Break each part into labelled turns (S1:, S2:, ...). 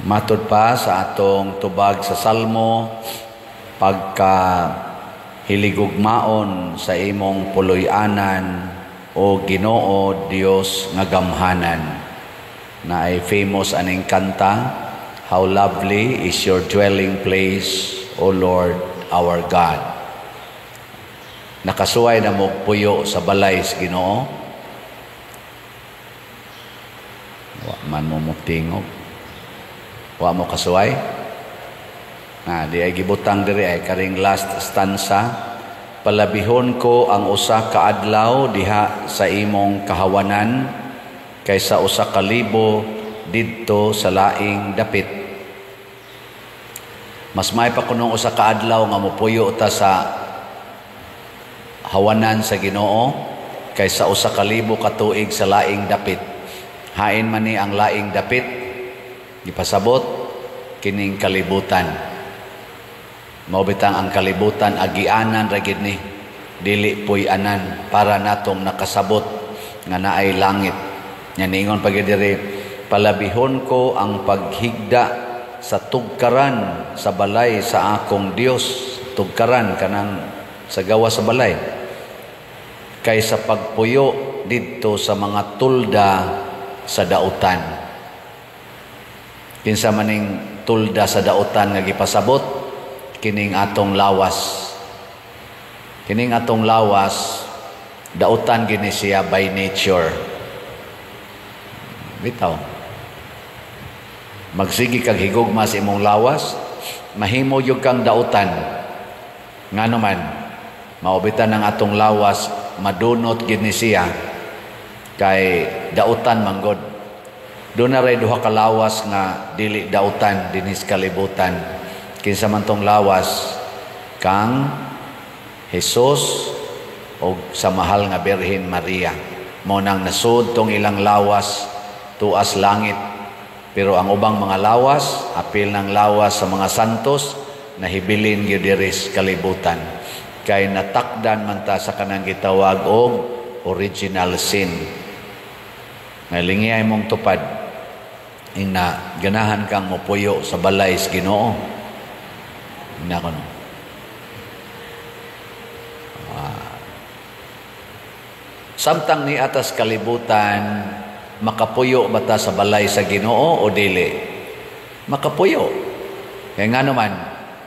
S1: Matod pa sa atong tubag sa Salmo, pagka hiligugmaon sa imong puloy-anan, o Ginoo Dios nga gamhanan. Na ay famous aning kanta, "How lovely is your dwelling place, O Lord our God." Nakasuway na mo puyo sa balay sa Ginoo? Wa man mo motingog. Wa mo kasuway? Na di ay gibutang diri ay karing last stanza. Palabihon ko ang usa ka adlaw diha sa imong kahawanan kaysa 1,000 didto sa laing dapit. Mas may pa kunong usa ka adlaw nga mopuyo ta sa hawanan sa Ginoo kaysa 1,000 ka tuig sa laing dapit. Hain man ni ang laing dapit? Gipasabot kining kalibutan. Mao bitang ang kalibutan agianan ra gid ni, dili puy-anan para natong nakasabot nga naay langit. Nya ningon pa gid diri, palabihon ko ang paghigda sa tugkaran sa balay sa akong Dios. Tugkaran kanang sa gawa sa balay, kaysa pagpuyo didto sa mga tulda sa dautan. Kinsa maning tulda sa dautan nga gipasabot? Kining atong lawas. Kining atong lawas, dautan gini siya by nature. Bitaw. Magsige kag higugma sa imong lawas, mahimo gyud kang dautan. Ngano man, mao bitan ang atong lawas madunot gid ni siya kay dautan manggod. Doon na ray duha ka lawas nga dili dautan dinhis kalibutan. Kinsa man tong lawas? Kang Jesus o sa mahal nga Birhen Maria. Mao nang nasud tong ilang lawas tuas langit. Pero ang ubang mga lawas, apil ng lawas sa mga santos, nahibilin gyud diri sa kalibutan. Kay natakdan man ta sa kanang gitawag og original sin. Ngalingi mong tupad, ingna ganahan kang mopuyo sa balay sa Ginoo. Ingna kono. Samtang ni atas kalibutan, makapuyo ba ta sa balay sa Ginoo o dili? Makapuyo. Kaya nga naman,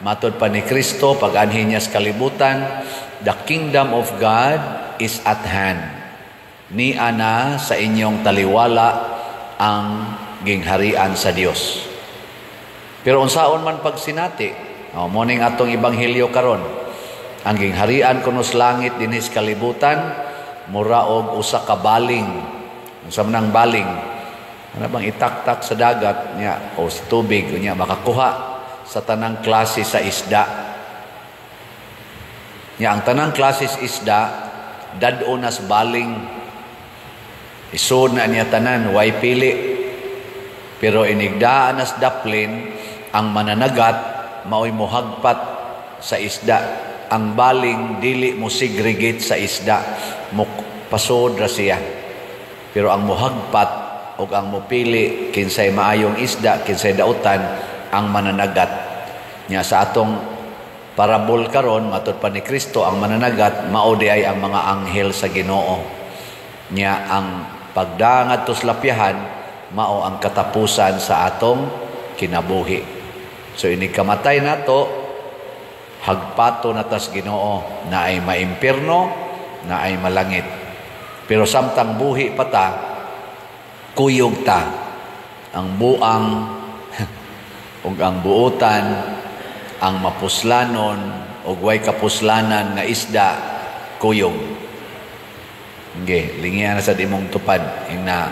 S1: matod pa ni Kristo, pag anhi niya sa kalibutan, the kingdom of God is at hand. Ni ana sa inyong taliwala ang gingharian sa Dios. Pero unsaon man pagsinati, oh, morning atong ebanghelyo karon, ang gingharian kuno sa langit dinhi sa kalibutan mura og usa ka baling. Unsa man ang baling? Ano bang itaktak sa dagat niya o sa tubig niya makakuha sa tanang klase sa isda. Nya ang tanang klase sa isda dad-o nas baling. Isod na niya tanan, way pili. Pero inigdaan nas daplin, ang mananagat maoy mohagpat sa isda. Ang baling dili mo segregate sa isda, mo pasod ra siya. Pero ang mohagpat og ang mopili kinsay maayong isda, kinsay dautan, ang mananagat. Nya sa atong parabol karon, matud pa ni Kristo, ang mananagat mao di ay ang mga anghel sa Ginoo. Nya ang pagdangat tos lapyahan mao ang katapusan sa atong kinabuhi. So ini kamatay nato, hagpato na tas Ginoo, na ay maimpirno, na ay malangit. Pero samtang buhi pa ta, kuyog ta ang buang ug ang buutan, ang mapuslanon ug way kapuslanan nga isda, kuyog. Nge, lingian na sa imong tupad ingna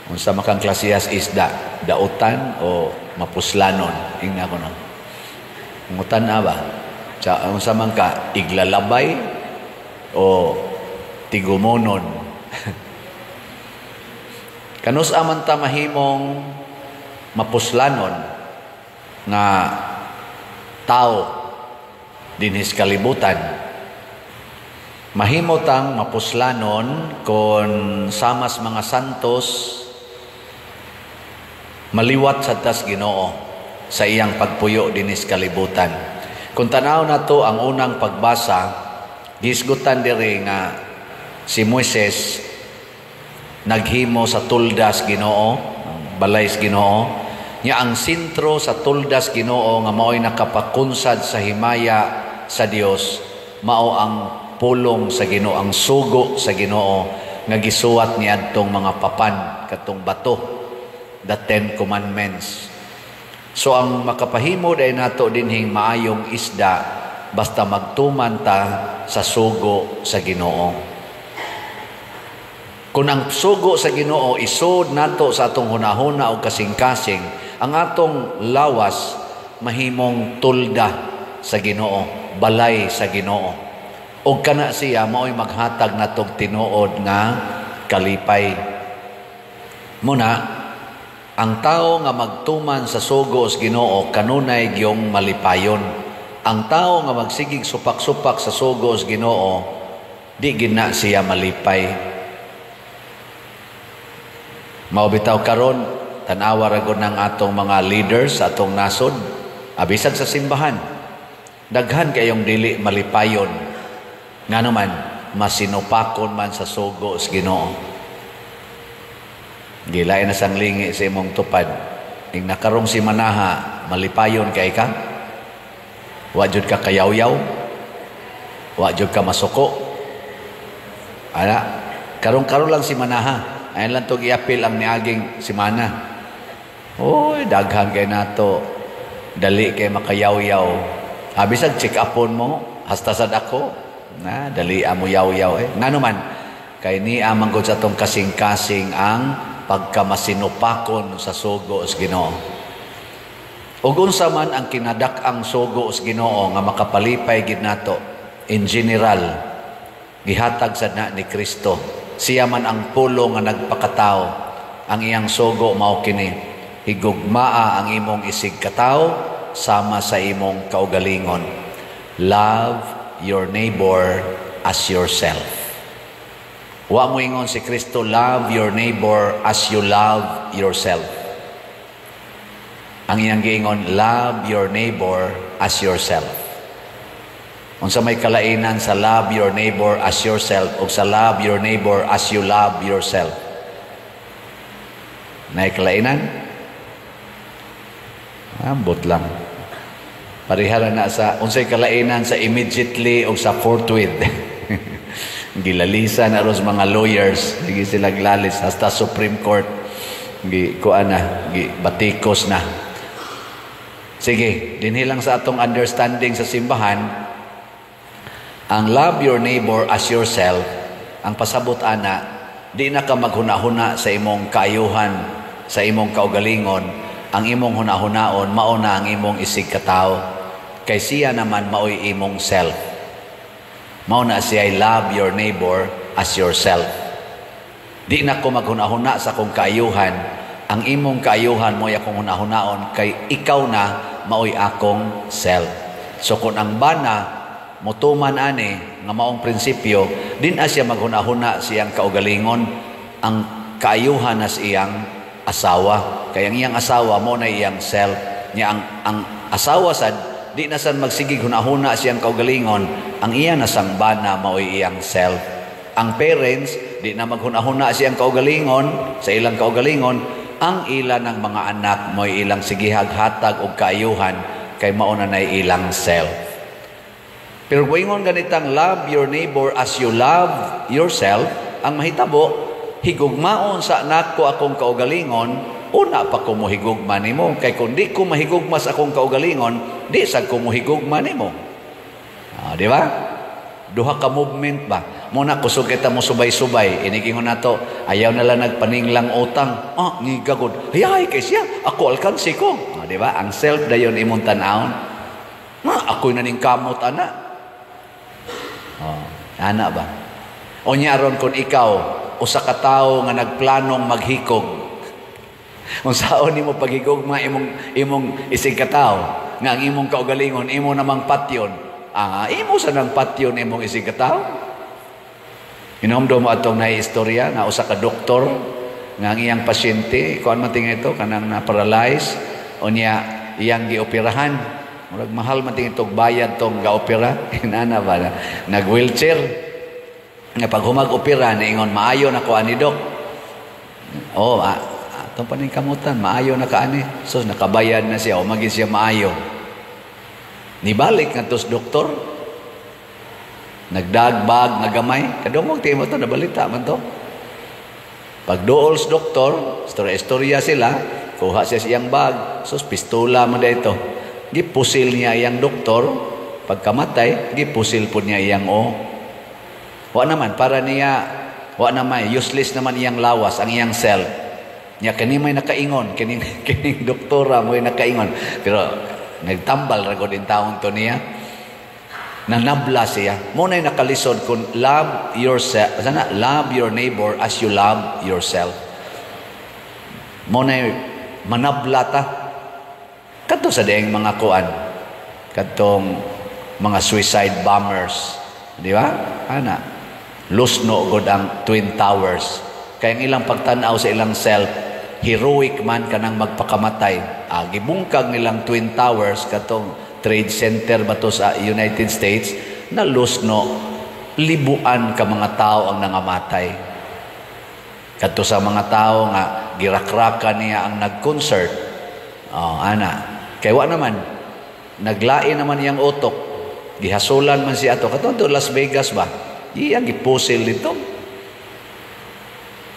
S1: unsa makang klasehas isda, dautan o mapuslanon, ingna ko no. Ngutan na ba? Sa unsa man ka, iglalabay o tigumonon? Kanus aman ta mahimong mapuslanon nga tao dinhis kalibutan? Mahimo tang mapuslanon kon samas mga santos Maliwat sa tas Ginoo sa iyang pagpuyo dinis kalibutan. Kung tanaw nato ang unang pagbasa, gisgutan diri nga si Moises naghimo sa tuldas Ginoo, balay sa Ginoo. Nya ang sentro sa tuldas Ginoo nga mao'y nakapakunsad sa himaya sa Dios, mao ang pulong sa Ginoo, ang sugo sa Ginoo nga gisuwat niadtong mga papan, katong bato, the Ten Commandments. So ang makapahimo day nato dinhing maayong isda basta magtuman ta sa sugo sa Ginoo. Kung ang sugo sa Ginoo isod nato sa atong hunahuna o kasing-kasing, ang atong lawas mahimong tulda sa Ginoo, balay sa Ginoo. Og kana siya mao'y maghatag natog tinuod nga kalipay. Muna, ang tao nga magtuman sa sugo sa Ginoo kanunay gyung malipayon. Ang tao nga magsigig supak-supak sa sugo sa Ginoo, di gina siya malipay. Mao bitaw karon, tan-awa ra gud ng atong mga leaders sa atong nasod, abisag sa simbahan. Daghan kayong dili malipayon. Ngano man, masinupakon man sa sugo sa Ginoo. Gilain na sang lingi sa imong tupad. Ing nakarong si manaha, malipayon kay ka? Wa jud ka kayawyaw? Wa jud ka masuko? Ana, karong-karon lang si manaha. Ayan lang to giapil ang niaging simana. Oy, daghan kay nato. Dali kay makayawyaw. Abisag check upon mo, hasta sad ako. Na, dali amo yaw-yaw eh. Ngano man, kay niya man gud sa atong kasing-kasing ang pagkamasinupakon sa sugo sa Ginoo. Ug unsa man ang kinadak-ang sugo sa Ginoo nga makapalipay gid nato in general, gihatag sad na ni Kristo. Siya man ang pulo nga nagpakatao. Ang iyang sugo mao kini: higugmaa ang imong isig katawo sama sa imong kaugalingon. Love your neighbor as yourself. Wa mo ingon si Kristo, "Love your neighbor as you love yourself." Ang iyang giingon, "Love your neighbor as yourself." Unsa may kalainan sa "love your neighbor as yourself" o sa "love your neighbor as you love yourself"? Nay kalainan? Ambot lang. Parehara na sa unsay kalainan sa "immediately" o sa "forthwith". Gilalisa na ros mga lawyers, sige sila glalis hasta Supreme Court. Gi kuan na, gi batikos na. Sige, dinhi lang sa atong understanding sa simbahan, ang "love your neighbor as yourself", ang pasabot ana, di na ka maghuna-huna sa imong kaayuhan, sa imong kaugalingon, ang imong hunahunaon, mao na ang imong isig katawo. Kay siya naman maoy imong self. Mao na siya "love your neighbor as yourself". Di na ko maghunahuna sa akong kaayuhan, ang imong kaayuhan mo'y akong hunahunaon kay ikaw na maoy akong self. So kung ang bana mutuman ani nga maong prinsipyo, din na siya maghunahuna siyang kaugalingon, ang kaayuhan nas iyang asawa. Kay ang iyang asawa mo na iyang self. Nya ang asawa sad di na san magsigig hunahuna siyang kaugalingon, ang iya na sang bana maoy iyang self. Ang parents di na maghunahuna siyang kaugalingon sa ilang kaugalingon, ang ila ng mga anak mo'y ilang sigihag hatag og kaayuhan kay mao na nay ilang self. Pero ingon ganitang "love your neighbor as you love yourself", ang mahitabo, higugmaon sa nako akong kaugalingon, una pa ko mohigugma nimo. Kay kung di ko mahigugma sa akong kaugalingon, di sad ko mohigugma nimo. Ah, di ba? Duha ka movement ba? Muna kusog kita mo subay-subay. Inigingon nato, ayaw na lang nagpaninglang utang. Ah, ngigagod. Hayay kay siya, ako alkansi ko. Ah, di ba? Ang self dayon imong tan-awon. Ah, ako'y naning kamot ana. Oh, ana ba? O niya aron kung ikaw usa ka tawo nga nagplanong maghikog. Unsaon nimo paghigugma imong imong isig ka tawo nga ang imong kaugalingon imo namang patyon. Ah, imo sa nang patyon imong isig ka tawo. Inomdom mo atong naistorya nga usa ka doktor Nga ang iyang pasyente, kuan man tinga ito, kanang na-paralyze, o niya iyang gioperahan. Murag mahal man tinga itong bayad tong gaopera. Inana ba na? Nag-wheelchair. Nga pag humag-opera, niingon, "Maayo na ko ani, Dok." Oh, atong paningkamutan, maayo na ka ani. So, nakabayad na siya, o maging siya maayo. Nibalik nga tos doktor, nagdagbag nga gamay. Kadungog ti mo to, nabalita man to. Pagduol sa doktor, istorya-istorya sila, kuha siya siyang bag, sus, pistola man ito. Gipusil niya iyang doktor, pagkamatay, gipusil po niya iyang o. Wa naman, para niya, wa naman, useless naman iyang lawas, ang iyang self. Niya kani may nakaingon, kining kining doktora mo nakaingon. Pero nagtambal ra gud taon to niya. Nanabla siya. Mo na nakalisod kung love yourself, sana love your neighbor as you love yourself. Mo na manabla ta. Kadto sa dieng mga kuan. Kadtong mga suicide bombers. Di ba? Ana. Lusno god ang Twin Towers. Kaya ang ilang pagtanaw sa ilang self, heroic man kanang magpakamatay. Gibungkag nilang Twin Towers, katong Trade Center ba to sa United States, na lusno, libuan ka mga tao ang nangamatay. Kadto sa mga tao nga girakraka niya ang nag-concert. Oh, ana. Kay wa naman naglain naman iyang utok. Gihasulan man siya ato. Kato to Las Vegas ba? Iyang gipusil dito.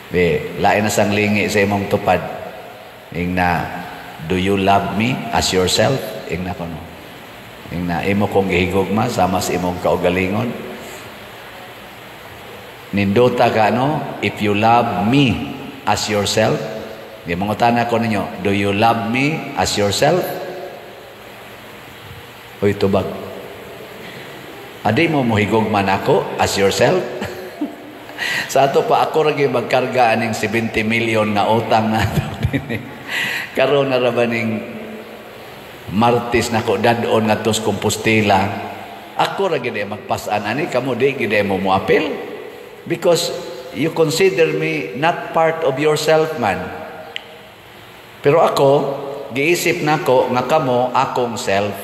S1: Be, lain na sang lingi sa imong tupad. Ingna, "Do you love me as yourself?" Ingna kono. Ingna, "Imo kong gihigugma sama sa imong kaugalingon?" Nindota ka, no? If you love me as yourself, di mangutana ko ninyo, do you love me as yourself? Uy, tubag. Adi mo mohigugma nako as yourself? Sa ato pa ako ra magkarga aning 70 million nga utang na dinhi. Karon na ra ba ning Martes nako dad-on ngadto sa Compostela. Ako ra gid magpas-an ani, kamo di gid mo moapil. Because you consider me not part of yourself man. Pero ako, giisip nako nga kamo akong self.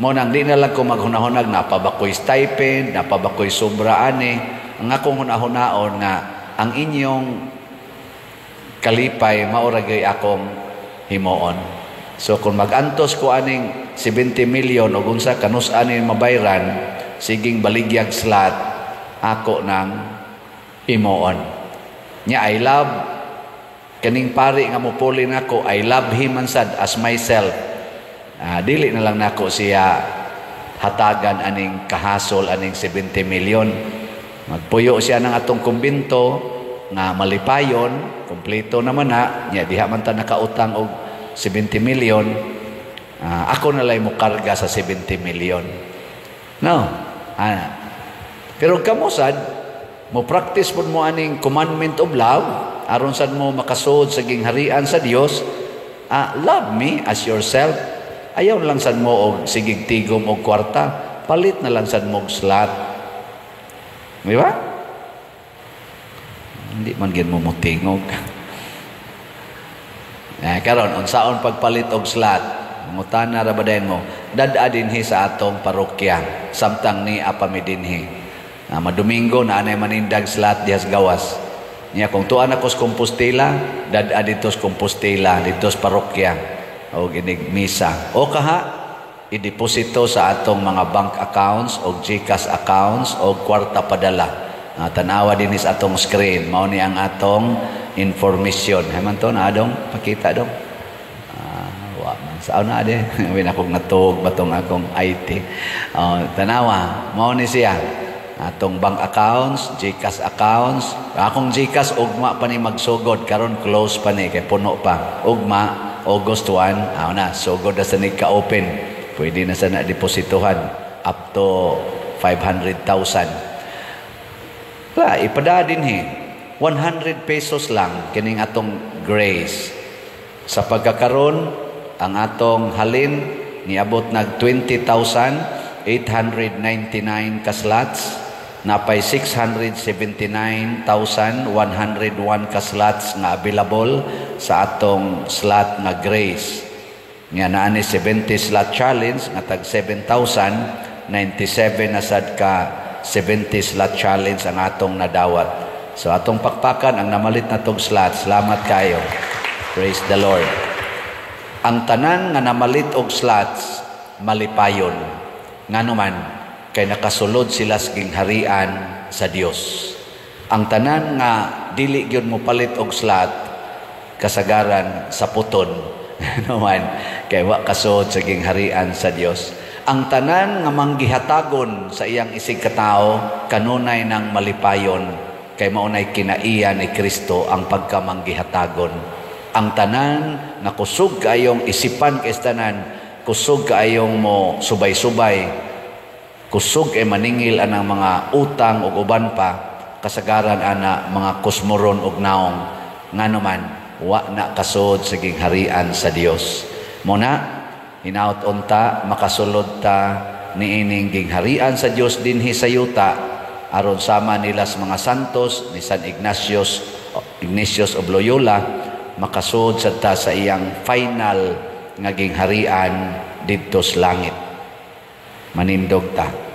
S1: Mo nang di na lang ko maghunahunag napabakoy stipend, napabakoy sobra ani. Ang akong hunahunaon nga ang inyong kalipay mao ra gyud akong himuon. So kung magantos ko aning 70 million o unsa kanus ani mabayran, siging baligyag slot ako nang himuon. Nya I love kaning pari nga mupuli nako, I love him man sad as myself. Dili na lang nako siya hatagan aning kahasol aning 70 million. Magpuyo siya ng atong kumbinto nga malipayon, kompleto naman na, nya diha man ta nakautang og 70 million, ako na lang mo karga sa 70 million. No. Pero kamo sad, mo practice pud mo aning commandment of love aron sad mo makasuod sa gingharian sa Dios, love me as yourself. Ayaw lang sad mo og sigig tigom og kwarta, palit na lang sad mo og slot. Di ba? Hindi man gid mo motingog. Eh, karon unsaon pagpalit og slot? Mangutana ra ba dayon mo? Dad-a dinhi sa atong parokya samtang ni apa mi dinhi. Madomingo na anay manindag slot diha sa gawas. Niya kung tuan ako sa Compostela, dad-a dito sa Compostela, dito sa parokya o inig misa. O kaha ideposito sa atong mga bank accounts o GCash accounts o kwarta padala. Tanawa din sa atong screen. Mao ni ang atong information. Hay man to na adong pakita dong. Wa man sao na ade. Win akong natuog batong akong IT. Tanawa, mao ni siya. Atong bank accounts, GCash accounts. Akong GCash ugma pa ni magsugod, karon close pa ni kay puno pa. Ugma August 1, na sugod na sa ni ka-open. Pwede na sa na depositohan up to 500,000. La, ipada din he. 100 pesos lang kining atong grace. Sa pagkakaron, ang atong halin niabot nag 20,899 ka slots. Napay 679,101 ka slots nga available sa atong slot nga Grace. Nga naa ni 70 slot challenge nga tag 7,097 na sad ka 70 slot challenge ang atong nadawat. So atong pakpakan ang namalit na tong slot. Salamat kayo. Praise the Lord. Ang tanan nga namalit og slots malipayon. Ngano man, kay nakasulod sila sa gingharian sa Dios. Ang tanan nga dili gyud mo palit og slot, kasagaran sa puton naman kay wa kasud sa gingharian sa Dios. Ang tanan nga manggihatagon sa iyang isig katao kanunay nang malipayon kay maunay kinaiya ni Kristo ang pagkamanggihatagon. Ang tanan nga kusog kaayong isipan kay tanan, kusog kaayong mo subay-subay, kusog ay maningil anang mga utang ug uban pa, kasagaran ana mga kusmoron og naong. Ngano man, wa na kasud sa gingharian sa Dios. Muna hinaut unta makasulod ta niining gingharian sa Dios dinhi sa yuta aron sama nila sa mga santos ni San Ignatius of Loyola, makasud sad ta sa iyang final nga gingharian didto sa langit. Manindog ta.